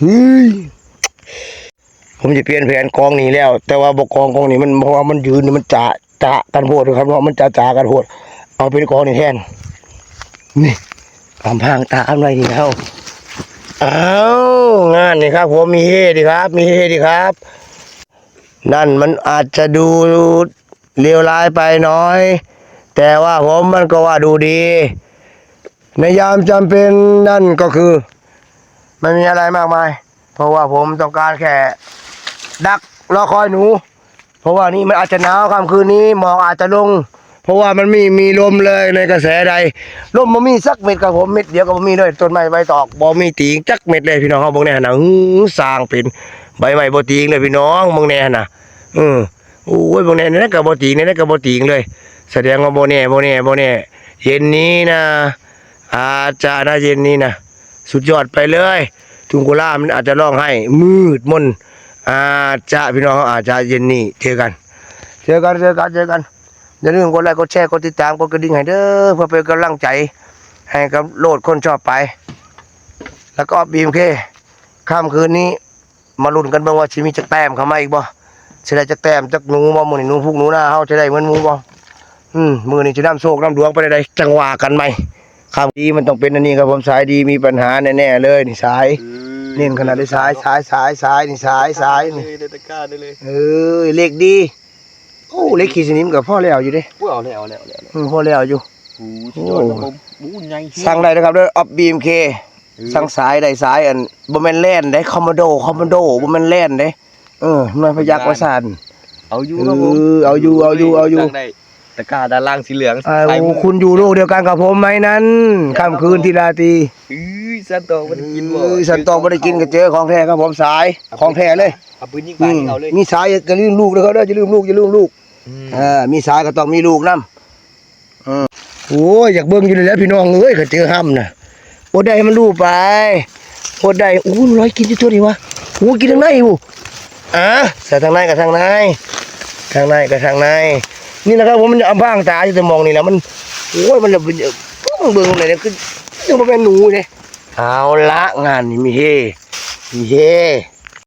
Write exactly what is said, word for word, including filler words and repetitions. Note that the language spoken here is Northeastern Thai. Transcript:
เฮ้ย ผมจะเปลี่ยนแผนกองนี่แล้ว แต่ว่าบ่กองกองนี่มัน เพราะว่ามันยืนนี่มันจะ จะกันโพดครับเนาะ มันจะ จะกันโพด เอาเป็นกองนี่แทน นี่ อำพรางตาอันไว้นี่เฮา อ้าว งานนี่ครับผม มีเฮดีครับ มีเฮดีครับ นั่นมันอาจจะดูเลวร้ายไปหน่อย แต่ว่าผมมันก็ว่าดูดี ในยามจำเป็นนั่นก็คือ ไม่มีอะไรมากมาย เพราะว่าผมต้องการแค่ดักรอคอยหนู เพราะว่านี่มันอาจจะหนาวค่ำคืนนี้ หมอกอาจจะลง เพราะว่ามันมี มีลมเลยในกระแสใด ลมบ่มีสักเม็ดครับผม เม็ดเดียวก็บ่มีเลย ต้นไม้ใบตอกบ่มีติงจักเม็ดเลยพี่น้องเฮาเบิ่งแน่หั่นน่ะ อื้อ สร้างเป็นใบไม้บ่ติงเลยพี่น้องเบิ่งแน่หั่นน่ะ เออ โอ้ย เบิ่งแน่ ในนั้นก็บ่ติง ในนั้นก็บ่ติงเลย แสดงว่าบ่แน่ บ่แน่ บ่แน่ เย็นนี้นะ อาจจะนะ เย็นนี้นะ สุดยอดไปเลย ทุ่งกุลามันอาจจะร้องไห้ มืดมน อาจจะ พี่น้อง อาจจะเย็นนี้ เจอกัน เจอกัน เจอกัน เจอกัน อย่าลืมกดไลค์ กดแชร์ กดติดตาม กดกระดิ่งให้เด้อ เพื่อเป็นกำลังใจ ให้กับโลดคนชอบไป แล้วก็ บีเอ็มเค ค่ำคืนนี้ มาลุ้นกันเบิ่งว่าสิมีจักแต้มเข้ามาอีกบ่ สิได้จักแต้ม จักหนูบ่ มื้อนี้หนูพุกหนูนาเฮาสิได้เหมือนหมูบ่ อืม มื้อนี้สินำโชคนำดวงไปได้ใด จั่งว่ากันใหม่ ค่ำดีมันต้องเป็นอันนี้ครับผม สายดีมีปัญหาแน่ๆเลย นี่สาย เออ เน้นขนาดนี้ สาย สาย สาย สาย นี่ สาย สาย นี่ เลย ได้ตะกร้าได้เลย เออ เลขดี โอ้ เลขขีดสนิมก็พอแล้วอยู่เด้ โอ้ย เอาแล้ว เอาแล้ว เอาแล้ว อืม พอแล้วอยู่ โอ้ สุดยอดครับผม โอ้ ใหญ่แฮง สั่งได้นะครับเด้อ ออฟ บีเอ็มเค เออ สั่งสายได้สาย อัน บ่แม่นแลนเด้ คอมมานโด คอมมานโด บ่แม่นแลนเด้ เออ หน่วยพยักว่าซั่น เอาอยู่ครับผม เออ เอาอยู่ เอาอยู่ เอาอยู่ สั่งได้ ตะกร้าด้านล่างสีเหลือง อ่า สายมือ โอ้ คุณอยู่โลกเดียวกันกับผมไหมนั้น ค่ำคืนที่ราตรี เอ้ย สันตองบ่ได้กินบ่ เอ้ย สันตองบ่ได้กินก็เจอของแท้ครับผม สาย ของแท้เลย เอาปืนยิงปลายิงเอาเลย อืม มีสายอย่าลืมลูกนะครับเด้อ อย่าลืมลูก อย่าลืมลูก อืม เออ มีสายก็ต้องมีลูกนำ อืม โอ้ย อยากเบิ่งอยู่นี่แหละพี่น้องเอ้ย ก็เจอห้ำน่ะ อดได้ให้มันรู้ไป อดได้ อู้ ร้อยกินอยู่ตัวนี้วะ อู้ กินทางในอยู่ อ่ะ ใส่ทางในกับทางใน ทางในกับทางใน นี่นะครับผม มันอำพรางตาอยู่แต่มองนี่แหละ มัน โอ้ย มัน เบิ่งเลยเนี่ย คือ ยังบ่แม่นหนูเลย เอาละ งานนี้มีเฮ มีเฮ